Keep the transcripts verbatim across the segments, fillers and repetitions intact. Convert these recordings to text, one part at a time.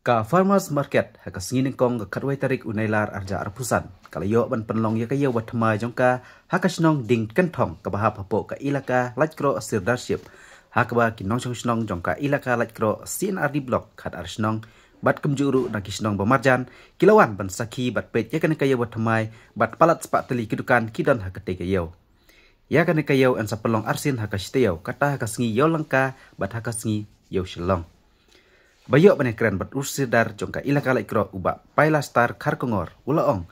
Ka Farmers Market ha ka sngi Nyngkong ka khatwei tarik u Nailar arhajar arphew san ka la ïoh ban pynlong ïa ka ïew ba thymmai jong ka ha ka shnong Diengkynthong kaba hap hapoh ka ilaka Laitkroh Sirdarship, ha kaba ki nongshong shnong jong ka ilaka Laitkroh C and R D Block khatar shnong bad kumjuh ruh na ki shnong ba marjan ki la wan ban sakhi bad peit ïa kane ka ïew ba thymmai bad palat spah tylli ki dukan ki don ha katei ka ïew. Ïa kane ka ïew yn sa pynlong arsien ha ka shi taïew, kata ha ka sngi Ïewlangka bad ha ka sngi Ïewshillong. Ba ïoh ban ïakren bad u Sirdar jong ka ilaka Laitkroh u Bah Pailastar Kharkongor u la ong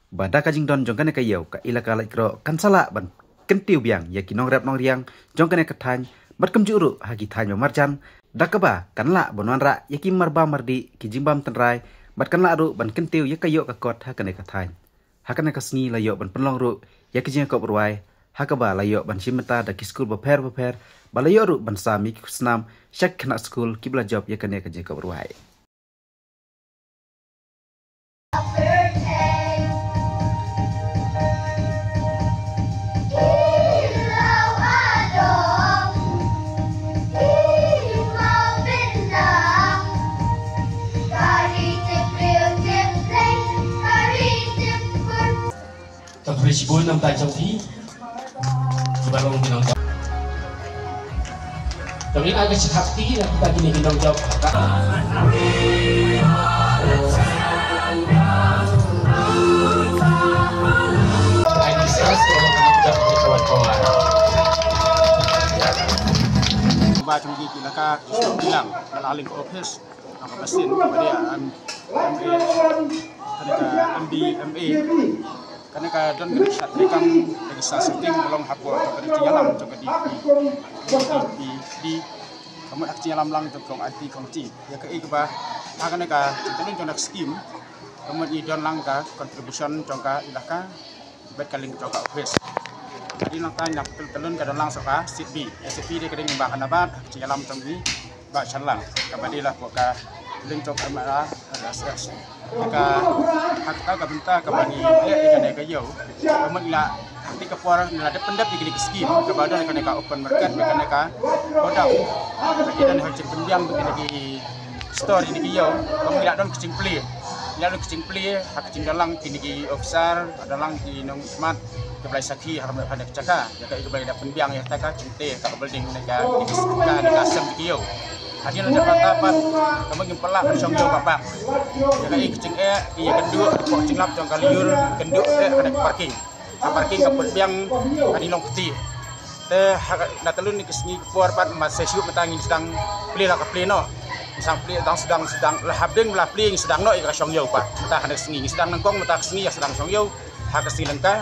ba da ka jingdon jong kane ka ïew ka ilaka Laitkroh kan sa lah ban kyntiew biang ïa ki nongrep nongriang jong kane ka thaiñ bad kumjuh ruh ha ki thaiñ ba marjan, da kaba kan lah ban wanrah ïa ki marbam mardih, ki jingbam tynrai bad kan lah ruh ban kyntiew ïa ka ïoh ka kot ha kane ka thaiñ. Ha kane ka sngi la ïoh ban pynlong ruh ïa ka jingïakop rwai ha kaba la ïoh ban shim bynta da ki skul bapher bapher, ba la ïoh ruh ban sam ïa ki khusnam sha ki khynnah skul kiba la jop ïa kane ka jingïakop rwai. Ka bridge bun nam tai jong phi. Ba long ki nongjop. Kami ai ka shikhap ti na kita kini ki nongjop. Ai discuss ko nongjop ki kawan kawan. Ba jong ki ilaka bilang balaling office. Ka basin kaba dei, um, M A, kane ka M D M A. Kane ka don kane ka shad treikam, kane ka shad shooting ba long hapoh jong kane ka jingïalam jong ka D P D. Ka mut ha ka jingïalam lang jong kong I T kong T. Ïa kaei kaba ha kane ka jingtylun jong ka scheme. Ka mut ngi don lang ka contribution jong ka ilaka bad ka link jong ka office. Ka dei nangta ngi nang tylun ka don lang sha ka seat B. Seat B dei ka dei ba ka nabat ka jingïalam jong ngi ba shan lang kaba dei la ko ka link jong ka M R S S. Ka ha ka bynta kaba ngi leh ïa kane ka ïew. Ka mut ngi la ha kane ka por ngi la dep pyndep ïa kane ka scheme kaba don kane ka open market, kane ka godown. Ka dei ha ka jingpynbiang kane ka store ïa kane ka ïew. Ka mut ngi la don ka jingplie. Ngi la don ka jingplie ha ka jingdon lang kine ki officer, don lang ki nongkhmat, ki ba la sakhi ha ka jaka. Ïa kaei kaba la pynbiang ïa kata ka jingtei kata ka building ne ka, ne ka sem ki ïew. Hadien la dep pat, ka mut ngim pat lah ban shong ïew pat. Ïa kaei ka jingeh, ïa ka kynduh, ka jinglap jong ka lyiur, kynduh eh ka parking. Ka parking ka pynbiang, ka dei long kti. Te ha ka, na tylun ïa ka sngi ka por pat ma se shu mynta ngin sdang plie la ka plie noh. Sdang plie dang sdang sdang la hapdeng la plie ngin sdang noh ïa ka shong ïew pat. Mynta ha ka sngi ngin sdang nyngkong mynta ka sngi ïa sdang shong ïew. Ha ka sngi lyngkha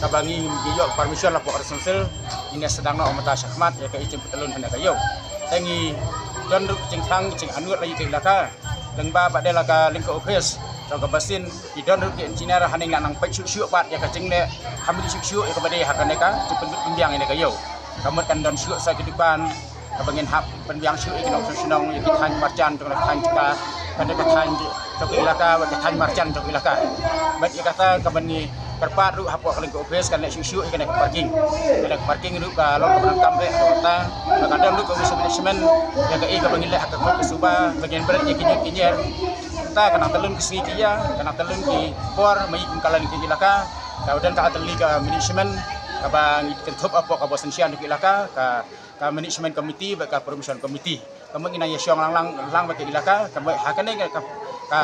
kaba ngi ngi ïoh permission la pok council ngin ïa sdang noh mynta shakhmat ïa ka i jingpyntylun ha ka ïew. Te ngi don ruh ka jingthrang ka jinganut la ïa ka ilaka. Lyngba ba dei la ka lyngkha office jong ka basin. Ki don ruh ki engineer haneng la nang peit shuh shuh pat ïa ka jingleh kham shuh shuh ïa kaba dei ha kane ka jingpynbiang ïa ka ïew. Ka mut kan don shuh sa ki dukan kaba ngin hap pynbiang shuh ïa ki nongshong shnong ïa ki thaiñ marjan jong ka thaiñ jaka kane ka thaiñ jong ka ilaka bad ka thaiñ marjan jong ka ilaka. Bad ïa kata kaba ngi kyrpad ruh hapoh ka lyngkha office kan leh shuh shuh ïa kane ka parking. Kane ka parking ruh ka long kaba donkam eh kata. Ka don ruh ka management ïa kaei kaba ngin leh ha ka suba ba ngin bret ïa ki ñiut ki ñier. Ta ka nang tylun ki sngi ki ïa, ka nang tylun ki por ma i kum ka la ki ilaka. Ka don ka atylli ka management kaba ngi kynthup hapoh ka Boston Shan ki ilaka, ka, ka management committee bad ka promotion committee. Ka mut ngi nang ïa shong lang lang lang bad ka ilaka, ka mut ha kane ka, ka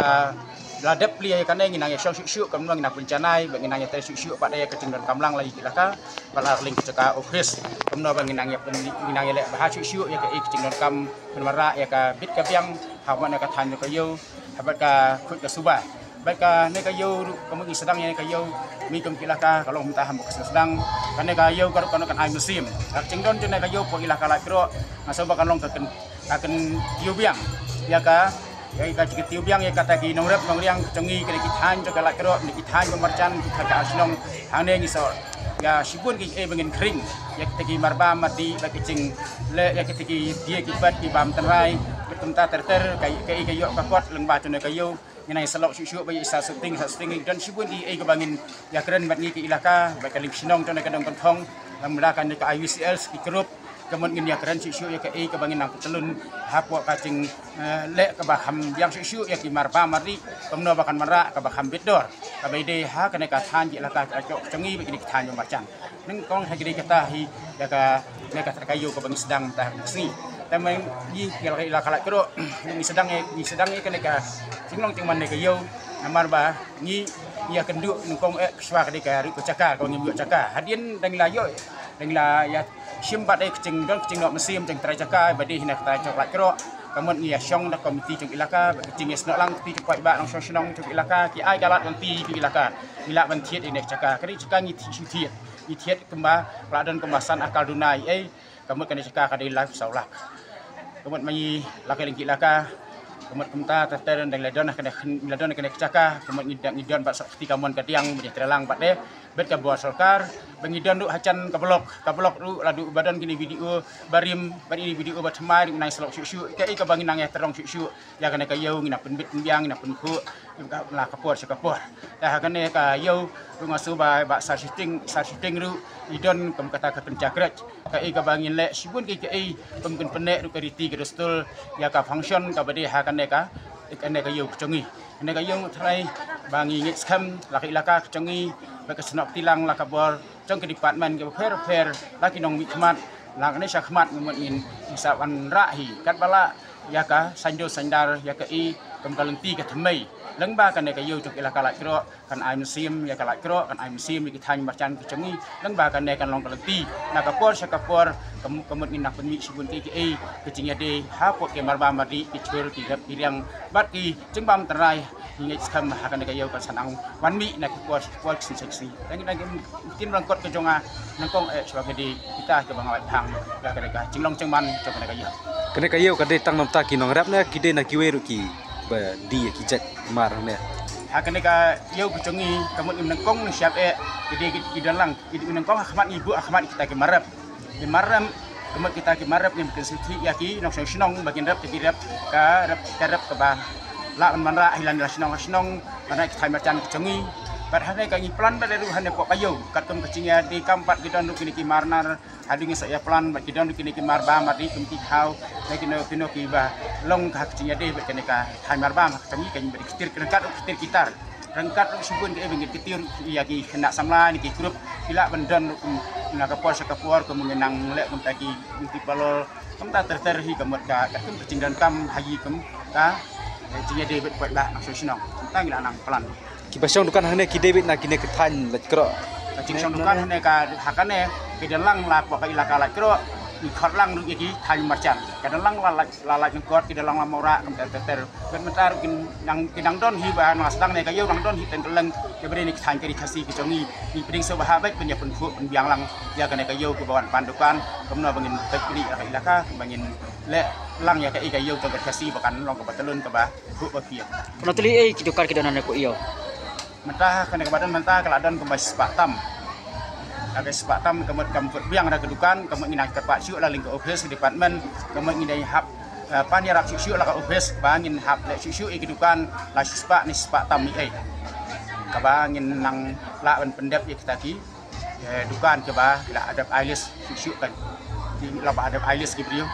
la dep plie ïa kane ngi nang ïa shong shuh shuh, ka mut ngi nang pynjanai bad ngi nang ïa trei shuh shuh pat ïa ka jingdonkam lang la ki ilaka. Ba la ring ka jaka office. Kumno ba ngi nang ïa pyn, ngi nang ïa leh bha shuh shuh ïa ka i ka jingdonkam pynmarah ïa ka bit ka biang ha bad na ka thaiñ ka ïew ha bad ka kut ka suba. Bad kane ka ïew ruh ka mut ngi sdang ïa ka ïew mi kum ki ilaka ka long mynta ha ka sdang. Kane ka ïew ka ruh ka long kan hai mynsiem. Ka jingdon jong kane ka ïew pok ilaka Laitkroh nga sngewbha kan long ka kyn, ka kyntiew biang ïa ka, ïa ka jingkyntiew biang ïa kata ki nongrep nongriang jong ngi kane ki thaiñ jong ka Laitkroh, kine ki thaiñ ba marjan, ki thaiñ ka shnong. Hangne ngi sa ïa shibun ki ei ba ngin khring ïa kita ki marbam mati ba ki jingleh ïa kita ki die ki bat ki bam tynrai. Kumta ter ter ka ei ka ïoh ka kot lyngba jong ka ïew. Ngi nang ïa salok shuh shuh ba ïa sa shooting sa shooting ngi don shibun ki ei kaba ngin ïa kren bad ngi ki ilaka bad ka lyngshnong jong ka Diengkynthong. Lem bad kane ka I V C L ki group Ka mut ngin ïa kren shuh shuh ïa kaei kaba ngin nang pyntylun hapoh ka jing, eh, leh kaba kham biang shuh shuh ïa ki mar bam mar dih, kumno ba kan wanrah kaba kham bit dor. Kaba ïadei ha kane ka thaiñ ki elaka, ka jong ngi bad kine ki thaiñ marjan. Nyngkong ha kine kata hi ïa kane ka tyrka ïew kaba ngi sdang mynta ha kane ka sngi. Te mynta ngi ïa ka elaka Laitkroh ngi sdang ïa, ngi sdang ïa kane ka jinglong jingman ne ka ïew. Namar ba ngi ïa kynduh nyngkong eh shuwa ka dei ka ruh ka jaka kaba ngim ïoh jaka. Hadien dang la ïoh, dang la ïa shim bad eh ka jingdon ka jingnoh mynsiem jong trai jaka ba dei hi na ka thaiñ jong Laitkroh. Ka mut ngi ïa shong da komiti jong elaka, ba ka jingïasnoh lang kti jong paidbah nongshong shnong jong elaka, ki ai ka lad lynti ki elaka. Ngi lah ban thied ïa kane ka jaka, kane ka jaka ngi thied, ngi thied kumba, ka la don kumba san akar duna ei. Ka mut kane ka jaka ka dei laiphew saw lak. Ka mut ma ngi la ka ïing ki elaka. Ka mut kumta ter ter dang la don kane, la don kane ka jaka. Ka mut ngi don, ngi don bad sop kti ka mon ka diang, ba dei trelang bad dei bad ka bor sorkar. Ba ngi don ruh hajan ka block, ka block ruh la duh ba don kine video barim, bad kine video ba thymmai ruh nang slok shuh shuh. Kaei kaba ngi nang ïa tyrong shuh shuh ïa kane ka ïew, ngi nang pynbit pynbiang, ngi nang pynkhuid la ka por sha ka por. Te ha kane ka ïew ruh nga sngewbha ba sar shiteng, sar shiteng ruh ngi don kum kata ka pynjagraj. Kaei kaba ngin leh shibun kaei kaei, kum kin pynneh ruh ka riti ka dustur ïa ka function kaba dei ha kane ka, kane ka ïew ka jong ngi. Kane ka ïew nga tharai ba ngi ngeit skhem la ka elaka ka jong ngi, ba ka shnong Tilang, la ka bor jong ka department kaba pher pher, la ki nongmihkhmat, la kane sha khmat ngi mut ngin sa wanrah hi katba lah ïa ka saiñdur saiñdar, ïa kaei kum ka lynti ka thymmai. Lyngba kane ka ïew jong ka elaka Laitkroh kan ai mynsiem ïa ka Laitkroh, kan ai mynsiem ïa ki thaiñ marjan ki jong ngi. Lyngba kane kan long ka lynti na ka por sha ka por, ka mut, ka mut ngin nang pynmih shibun kaei kaei, ka jingïadei hapoh ki mar bam mar dih, ki jhur, ki rep ki riang bad ki jingbam tynrai. Ngi ngeit skhem ha kane ka ïew kan sa nang wan mih na ki por sha ki por, ki sngi sha ki sngi. Te ngi dang kin, kin ryngkot ka jong nga nyngkong eh shuwa ka dei kita kiba nga wad thang ïa kane ka jinglong jingman jong kane ka ïew. Kane ka ïew ka dei tang na bynta ki nongrep ne ki dei na kiwei ruh kiba die ki jait mar ne? Ha kane ka ïew ka jong ngi ka mut ngim nyngkong ne shyiap eh, ki dei ki, ki don lang, ki dei nyngkong ha khmat ngi, buh ha khmat kita ki mar rep. Ki mar rep, ka mut kita ki mar rep ngim kynsithi ïa ki nongshong shnong ba kin rep, te ki rep ka rep, ka rep kaba lah ban wanrah hi lane la shnong la shnong, wanrah ki thaiñ marjan ki jong ngi. Bad hangne ka ngi plan bad ruh hangne poh ka ïew katkum ka jingïadei kam bad ki don ruh kine ki mar nar, haduh ngin sa ïa plan bad ki don ruh kine ki mar bam mar dih, kum ki khaw, ne kino kino kiba long ha ka jingïadei bad kane ka thaiñ mar bam ha ka jong ngi, ka ngi bad ki ktir ryngkat ruh ki ktir ki tar. Ryngkat ruh shibun kaei ba ngin ktir ïa ki khynnah samla ne ki group, ki lah ban don ruh kum na ka por sha ka por, kum ngin nang leh kumta ki beauty parlour, kumta ter ter hi, ka mut ka, katkum ka jingdonkam ha ïing, kumta ka jingïadei bad paidbah nongshong shnong, kumta ngi la nang plan. Kiba shong dukan hangne ki dei beit na kine ki thaiñ Laitkroh? Ka jingshong dukan hangne ka, ha kane ki don lang la poh ka elaka Laitkroh, ngi khot lang ruh ïa ki thaiñ marjan. Ka don lang la, la, la Laitkroh, ki don lang la Mawrah, kumta ter ter. Bad mynta ruh kin nang, kin nang don hi ba nga sdang ne ka ïew nang don hi teng kylleng, kaba dei na ki thaiñ ka ri Khasi ka jong ngi. Ngi pdiang sngewbha bad pynïa pynkhuid pynbiang lang ïa kane ka ïew kaba wan pan dukan, kumno ba ngin peit pynïa ka elaka, ba ngin leh lang ïa kaei ka ïew jong ka Khasi ba kan long kaba tyllun kaba khuid ba pyrshah. Kumno tylli ei ki dukan ki don hangne ko ïew? Mynta kane kaba don mynta ka la don kumba shispah tam. Ka shispah tam ka mut kam kut biang da ka dukan, ka mut ngi nang kyrpad shuh la link ka office department, ka mut ngi dei hap, eh, pan ïarap shuh shuh la ka office ba ngin hap leh shuh shuh ïa ki dukan la shispah ne shispah tam ei. Kaba ngin nang lah ban pyndep ïa kita ki, eh, dukan kiba ki la dep ai list shuh shuh kan. Ki la ba dep ai list ki briew.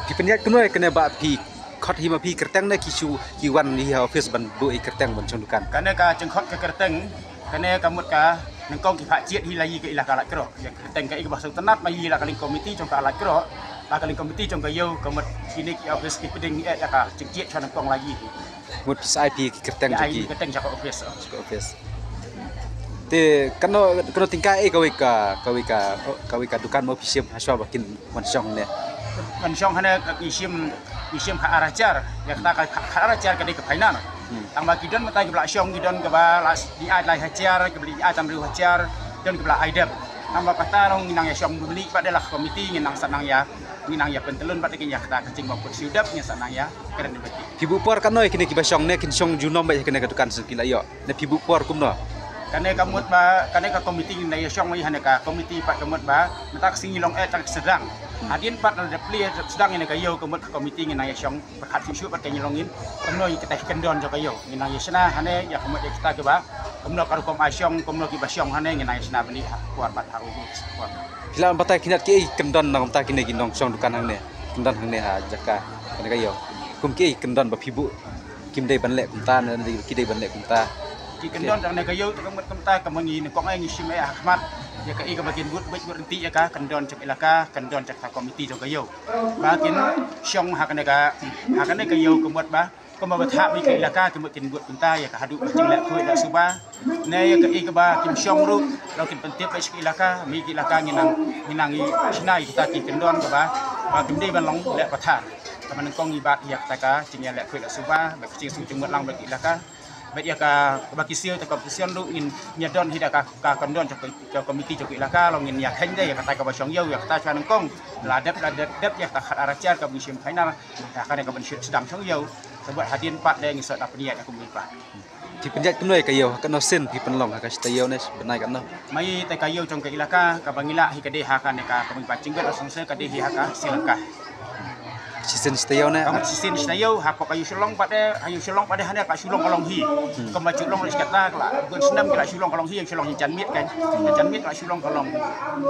Ki pynïaid kumno ïa kane ba phi khot hi ma phi kyrteng ne ki shu ki wan hi ha office ban buh ïa kyrteng ban shong dukan? Kane ka jingkhot ka kyrteng, kane ka mut ka nyngkong ki phah jied hi la ïa ka elaka Laitkroh. Ïa kyrteng kaei kaba sngewtynnat ma ïa la ka liang komiti jong ka Laitkroh, la ka liang komiti jong ka ïew, ka mut kine ki office ki pdiang ïa ka jingjied sha nyngkong la ïa hi. Mut phi sa ai phi ki kyrteng jong ki? Ai ki kyrteng sha ka office. Sha ka office. Te kano, kano tyngka ei kawei ka, kawei ka, kawei ka dukan mo phi shim hashwa ba kin wan shong ne? Wan shong hangne ka ngi shim, ngi shim khatar hajar. Ïa kata ka khatar hajar ka dei ka final. Hmm. Tang ba ki don mynta kiba la shong, ki don kiba la ai lai hajar, kiba la ai tang hynriew hajar, don kiba la ai dep. Tang ba kata ruh ngi nang ïa shong bymlih bad da la komiti, ngi nang sa nang ïa, ngi nang ïa pyntyllun bad da ki ïa kata ka jingbym kut siew dep, ngi sa nang ïa kren bad ki. Phi buh por katno ïa kine kiba shong ne kin shong junom bad ïa kine ka dukan shu ki la ïoh? Ne phi buh por kumno? Kane ka mut ba, kane ka komiti ngi nang ïa shong ïa, kane ka komiti pat ka mut ba mynta ka sngi long eh tang sdang. Hmm. Hadien pat la dep plie sdang ïa kane ka ïew, ka mut ka komiti ngi nang ïa shong pyrkhat shuh shuh bad ka ngi long ngin kumno ïa kita ki kyndon jong ka ïew. Ngi nang ïa shna hangne ïa ka mut ïa kita kiba Kumno ka rukom ai shong, kumno ki ba shong hangne, ngin ai shna bani ha por bad ha u por. Phi lah ban batai khyndiat kiei ki kyndon na ka bynta kine ki nongshong dukan hangne, kyndon hangne ha jaka kane ka ïew. Kum kiei ki kyndon ba phi buh kim dei ban leh kumta ne ki dei ban leh kumta. Ki kyndon jong kane ka ïew te ka mut kumta, ka ma ngi ne kong ai ngi shim ai ha khmat ïa kaei kaba kin bud bud bud rynti ïa ka kyndon jong ilaka, kyndon jong ka komiti jong ka ïew. Ba kin shong ha kane ka, ha kane ka ïew ka mut ba kumba ba thah mi ka ilaka ki mut kin bud kumta ïa ka haduh ka jingleh khuid leh suba. Ne ïa kaei kaba kim shong ruh, la kin pyntip ïa ka ilaka, mi ka ilaka ngi nang, ngi nang i shna ïa kita ki kyndon kaba, ba kim dei ban long leh pathar. Kaba nyngkong ngi bat ïa kata ka jingïaleh khuid leh suba, ba ka jingsuk jingmut lang ba ka ilaka. Bad ïa ka, kaba ki siew te ka position ruh ngin ïa don hi da ka, ka kyndon jong ka, ka komiti jong ka ilaka, long ngin ïa kheiñ de ïa kata kaba shong ïew, ïa kata sha nyngkong. La dep, la dep, dep ïa kata khat ar hajar kaba ngi shim final. Ïa kane ka ban shu sdang shong ïew. Te bad hadien pat de ngi sa da pynïaid ïa ka mut ba. Phi pynïaid kumno ïa ka ïew, ha kano sien phi pynlong, ha ka shata ïew ne bnai kano? Mai te ka ïew jong ka ilaka kaba ngi lah hi ka dei ha kane ka, ka mut ba jingbat asong se ka dei hi ha ka Sri Lanka. Shisien shata ïew ne? Ka mut shisien shata ïew, hapoh ka ïew Shillong pat de, ha ïew Shillong pat de hane ka Shillong ka long hi. Kumba Shillong la shkata ka la, bun snem ka la Shillong ka long hi, Shillong hi janmiet kan. Janmiet ka la Shillong ka long,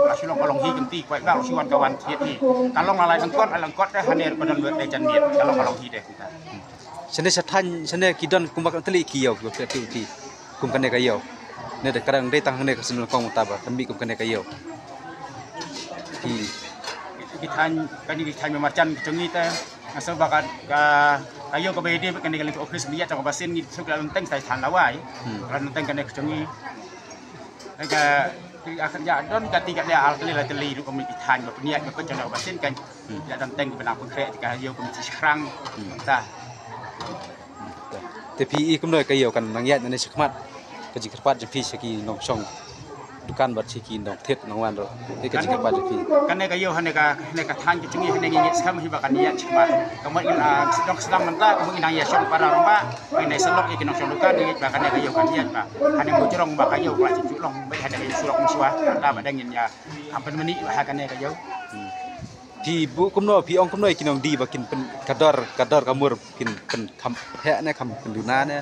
la Shillong ka long hi kynti kwai ka la Shillong ka wan thied hi. Ka long la lai angkot, la angkot de hane ka don lut de janmiet, ka long ka long hi de kumta. Shane sha thaiñ, shane ki don kumba ka tylli ki ïew, kiba phi, phi, phi. Kum kane ka ïew. Ne da ka dang dei tang hangne ka sien nyngkong mynta ba kan mih kum kane ka ïew. Ki, ki thaiñ, kane ki thaiñ marjan ki jong ngi te. Nga sngew ba ka, ka, ka ïew kaba ïadei bad kane ka lynti office mih ïa jong ka Basien ngi suk la lynti sa thaiñ lawei. Hmm. La lynti kane ka jong ngi. Ka, ka, ka, ka, don ka ti ka dia al kali la kali rukom ki thaiñ ba pynïaid ba pynjah ka Basien kan. Hmm. Ïa don teng ba nang pynkhreh ka ïew ka mih shi shrang. Hmm. Ta. Te phi i kumno ka ïew kan nang ïaid ne shakhmat ka jingkyrpad jong phi sha ki nongshong dukan bad sha ki nongthied nongwan ruh. Te ka jingkyrpad jong phi. Kane ka ïew hane ka, hane ka thaiñ ka jong ngi hane ngi ngeit skhem hi ba kan ïaid shakhmat. Ka mut ngin, ah, sdang sdang mynta ka mut ngin nang ïa shong para rong ba. Ngin nang ïa sylok ïa ki nongshong dukan ngin ngeit ba kane ka ïew kan ïaid ba. Hane mujrong ba ka ïew ka la ju long ba hane ka ïew surok misuwa. Mynta ba dang ngin ïa am pynmynni ba ha kane ka ïew. Hmm. Phi buh kumno, phi ong kumno ïa ki nongdie ba kin pyn, ka dor, ka dor ka mur kin pynkham heh ne kham pynduna ne?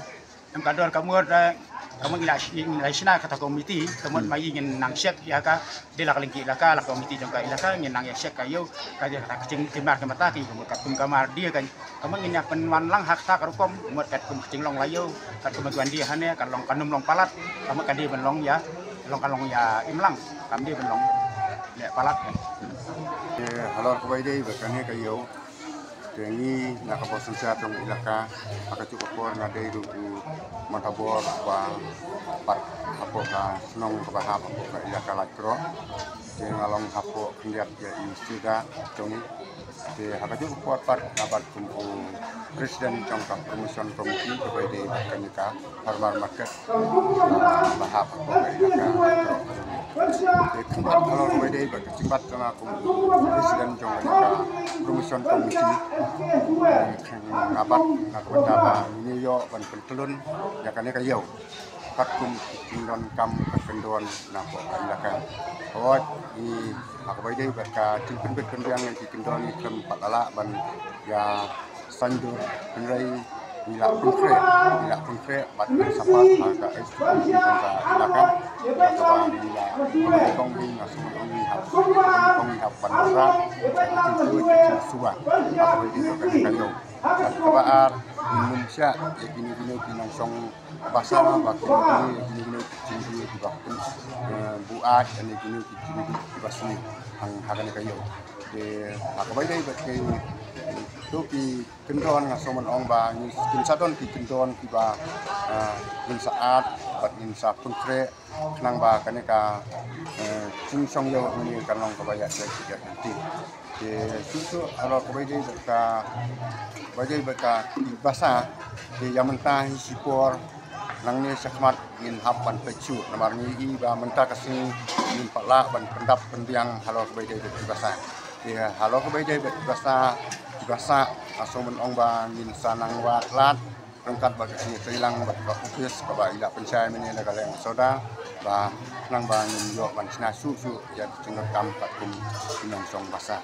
Em ka dor ka mur da, ka mut ngi la shi-, ngi la shna kata ka komiti, ka mut ma ïa ngin nang check ïa ka, de la ka lyngkhi ilaka, la ka komiti jong ka ilaka, ngin nang ïa check ka ïew, ka ïew ka jing, jingmar ka mata ki, ka mut ka tum ka mar die ka, ka mut ngin ïa pynwan lang ha kata ka rukom, ka mut ka kum ka jinglong la ïew, ka kum ka wan die hane, ka long ka num long palat, ka mut ka die ban long ïa, long ka long ïa im lang, kam die ban long. Leh palat. Te halor kaba ïadei bad kane ka ïew. Te ngi na ka bor synshar jong ilaka, ha kajuh ka por nga dei ruh u mata bor ba pat hapoh ka shnong kaba hap hapoh ka ilaka Laitkroh. Te nga long hapoh khyndiat ïa i Sida jong ngi. Te ha kajuh ka por pat nga bat kum u president jong ka promotion committee kaba ïadei bad kane ka farmer market. Ba hap hapoh ka ilaka. Te khyndiat halor kaba ïadei bad ka jingbat jong nga kum u president jong kane ka promotion committee. Nga bat na ka bynta ba ngin ïoh ban pyntlun ïa kane ka ïew. Katkum ki jingdonkam ka kyndon na poh ka ilaka. Hooid, ngi ha kaba ïadei bad ka jingpynbit pynbiang ïa ki kyndon ngi khlem pat lah ban ïa saiñdur, hynrei ngi la pynkhreh, ngi la pynkhreh bad ngi sa pass ha ka S P jong ka ilaka. Kaba ngi la, kaba nyngkong ngi nga sngew ngi hap, kaba nyngkong ngi hap ban sa, ka jingkhuid, ka jingsuba, kaba ïadei bad ka ïew. Kaba ar, ngin ym shah ïa kino kino ki nongshong basa, ba kino kino, kino kino ki jingdie kiba, eh, buaid, kino kino ki jingdie kiba sniew hang ha kane ka ïew. Te ha kaba ïadei bad kito ki kyndon nga sngew ban ong ba ngin, ngin sa don ki kyndon kiba, eh, ngin sa add bad ngin sa pynkhreh khnang ba kane ka, eh, jingshong ïew hangne kan long kaba ïaid ïaid ïaid lynti. Te shuh shuh halor kaba ïadei bad ka, kaba ïadei bad ka basa, te ïa mynta hi shipor nangne shakhmat ngin hap ban peit shuh namar ngi i ba mynta ka sngi ngim pat lah ban pyndap pynbiang halor kaba ïadei bad ka basa. Te halor kaba ïadei bad ka basa, ka basa nga sngew ban ong ba ngin sa nang wad lad ryngkat bad ka sngi treilang bad ka office kaba i la pynshai mynne da ka Liang Soda, ba khnang ba ngin ïoh ban shna shuh shuh ïa ka jingdonkam katkum ki nongshong basa.